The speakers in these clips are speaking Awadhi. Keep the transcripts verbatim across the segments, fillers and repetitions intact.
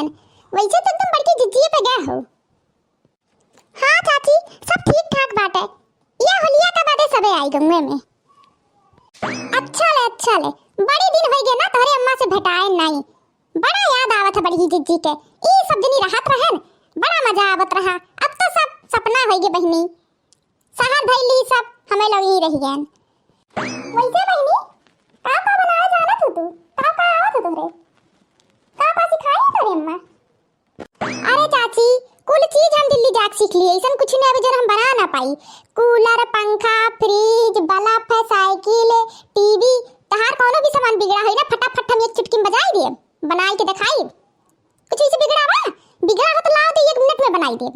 वैसे तो एकदम बड़की जिज्जिए पे गए हो। हाँ चाची, सब ठीक ठाक बाटे। ये होलिया का बादे सबे आई गंगे में। अच्छा ले, अच्छा ले, बड़ी दिन होई गए ना तोहरे अम्मा से भेटाए नाई। बड़ा याद आवत है बड़की जिज्जी के। ई सब जनी रहत रहन, बड़ा मजा आवत रहा। अब तो सब सपना होई गए बहिनी। सहन भैली सब हमें लोग ही रह गए। वैसे बहिनी, का का बनावे जानत हो तू? का का आवत हो तोहरे? का का सिखाई है तोहरे अम्मा? अरे चाची, कुल चीज हम दिल्ली जाके सीख लिए, ऐसन कुछ नहीं अभी जौन हम बना ना पाई। कूलर, पंखा, फ्रिज, बल्ब, साइकिल, टीवी, तहार कौनो भी सामान बिगड़ा होई ना, फटाफट हम एक चुटकी में बजाई देब, बनाई के दिखाई। कुछ ऐसे बिगड़ा बा? बिगड़ा हो तो लाओ तो एक मिनट में बनाई देब।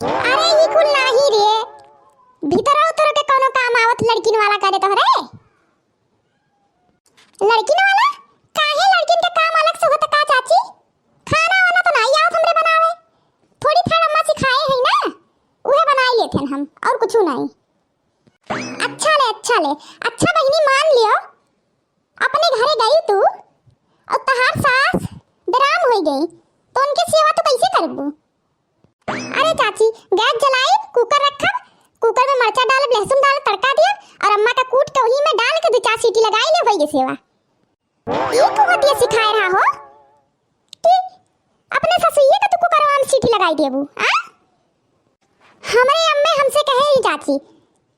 अरे ई कुल नाही रे, भीतर उतर के कौनो काम आवत लड़किन वाला करे तोहरे। लड़किन वाला? काहे लड़किन के काम अलग से होता का चाची? खाना वाना तो नाही आवत हमरे बनावे, थोड़ी फाड़ अम्मा सिखाए है ना, उहे बनाई लेते हैं हम, और कुछ नहीं। अच्छा ले, अच्छा ले, अच्छा बहिनी मान लियो, अपने घरे गई तू और तहार सास बेराम हो गई, तो उनके सेवा तो कैसे करबू? अरे चाची, गैस जलाई, कुकर रखब, कुकर में मरचा डालब, लहसुन डालब, तड़का दियब और अम्मा का कूट के वही में डाल के दो चार सीटी लगाई ले, होई गई सेवा। ई को होती है सिखाए रहा हो कि अपने ससुइये का तू कुकरवा में सीटी लगाई देबू, आ? हमरे अम्मे हमसे कहे ही चाची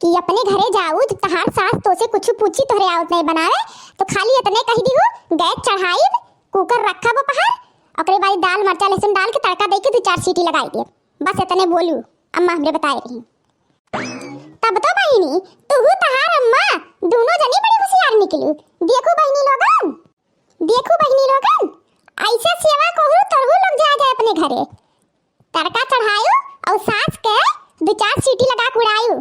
कि अपने घरे जाऊ, जब तहार सास तोसे कुछ पूछी, तोहरे आवत नहीं बनावे, तो खाली इतने कह दिहू, गैस चढ़ाई, कुकर रखा बा पहर, ओकरे बाद दाल, मरचा, लहसुन डाल के तड़का दे के दो चार सीटी लगाई दे, बस इतने बोलू, अम्मा हमरे बताए रही। तब तो बहिनी, तुहू तहार अम्मा दोनों जनी बड़ी होशियार निकलू। देखू बहिनी लोगन, देखू बहिनी लोगन, ऐसे सेवा कोहू तरहू लोग जा जाए अपने घरे। तड़का चढ़ायु और सास के दो चार सीटी लगा के उड़ायु।